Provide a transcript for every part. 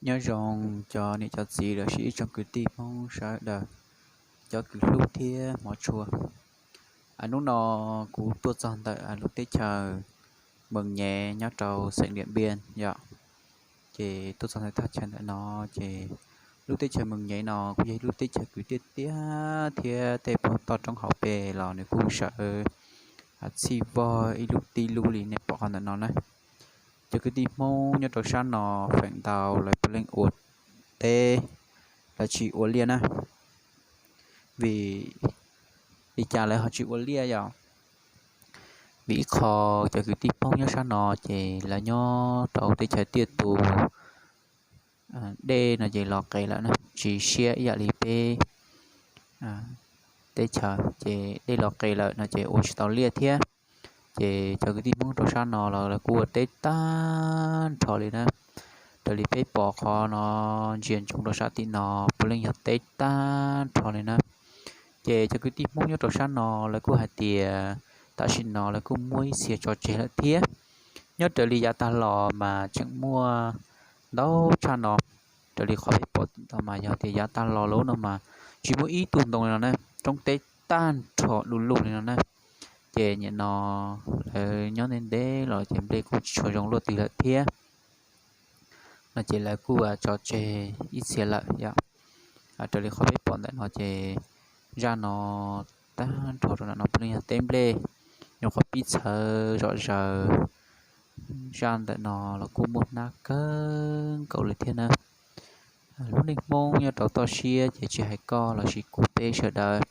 Nyob zoo cov niam cov txiv los sis ib tsoom kwv tij Hmoob sawv daws, cov kwv hlub thiab hmov tshua. Hnub no kuv tuaj txog ntawm lub teb chaws Mees Nyev nyob rau xeev Diam Npiaj yom. Ces tuaj txog ntawm thaj chaw ntawm no, ces lub teb chaws Mees Nyev no kuj yog ib lub teb chaws kwv tiaj tiaj thiab tej toj roob hauv pes los nws kuj sawv txhij vog ib lub tib lub li nej pom qhov ntawm no na. Cov kwv tij Hmoob nyob rau sab no feem ntau lawv puav leej ua teb, lawv tsis ua liaj na. Vim li cas lawv ho tsis ua liaj yom? Vim ib qho cov kwv tij Hmoob nyob sab no ces lawv nyob rau teb chaws tiaj tus, dej no ces los qes lawm na, tsis siab ib yam li peb teb chaws ces dej los qes lawm no ces ua tsis tau liaj thiab. Ces cov kwv tij Hmoob rau sab no los lawv kuj ua teb tag nrho li na. Raws li peb pom qhov no ntsia ntsoov rau sab tim no puav leej yog teb tag nrho li na. Ces cov kwv tij Hmoob nyob rau sab no lawv kuj hais tias tam sim no lawv kuj muaj ib txhia tso tseg lawm thiab. Nyob raws li yav tag los mas tseem muaj ntau tshaj no. Raws li qhov peb pom tim no mas yog tias yav tag los lub no mas tsis muaj ib tug ntoo li no na, roob teb tag nrho du lug li no na. Ces nim no lawv nyob ntev ntev los ces nplej kuj tsis tshua zoo luaj twg lawm thiab. No ces lawv kuj tso tseg ib txhia lawm yom. Raws li qhov peb pom ntawm no ces zaj no tag nrho rau ntawm no puav leej yog teb nplej, nyuam qhuav pib txhawv zom zaws. Zaj ntawm no los kuj muaj hnab kawg nkaus li thiab na. Lub neej Hmoob nyob rau toj siab ces tsis hais koj los sis kuv peb sawv daws,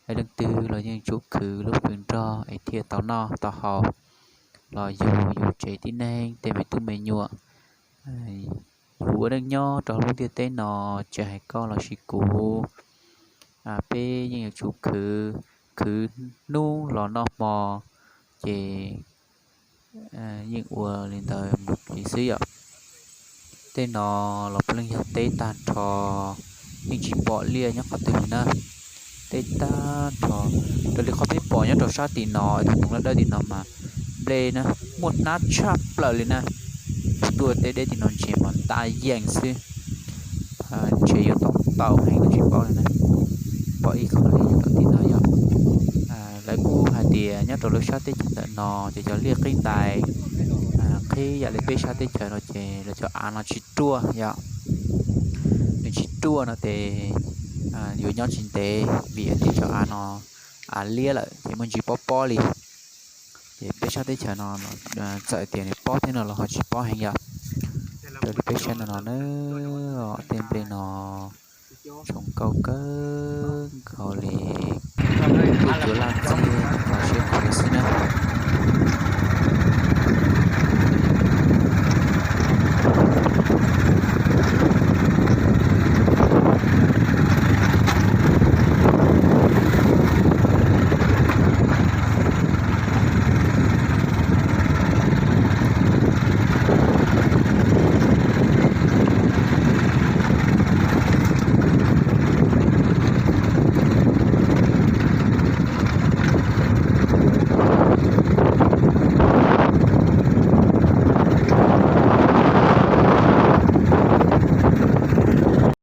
leej twg los yeej tsum khwv lub hws nrog es thiaj tau noj tau haus, los yug yus tsev tib neeg tej me tub me nyuam. Yus ua neej nyob rau lub ntiaj teb no, tsis hais koj los sis kuv, peb yeej yuav tsum khwv, khwv hnub los noj hmo, ces yeej ua li ntawd mus li xwb yom. Tej no los puav leej yog teb tag nrho, yeej tsis pom liaj nyob qhov twg li na. Teb tag nrho, raws li qhov peb pom nyob rau sab tim no, tus ntoo dawb dawb tim no mas nplej na, muaj hnab tshaj plaws li na. Tuaj teb deb tim no ntsia mas ntab yeej xwb. Ntshe yuav tau ntau heev los tsis paub li na. Pom ib qho li rau tim no yom. Lawv kuj hais tias nyob rau lub sab teb chaws ntawm no ces cov liaj qhib ntais, qhib yam li peb sab teb chaws no ces lawv cov av no tsis ruaj yom. Nws tsis ruaj no ces yuav nyob tsis ntev vim tias cov av no av liab lawm ces muaj ntsis pob pob li. Ces peb sab teb chaws no txawm tias nws pob thiab no los ho tsis pob heev yom. Raws li peb saib no no na, tej nplej no zoo nkauj kawg nkaus li, cuaj cuav laj txiaj nkaus siab kawg li xwb na.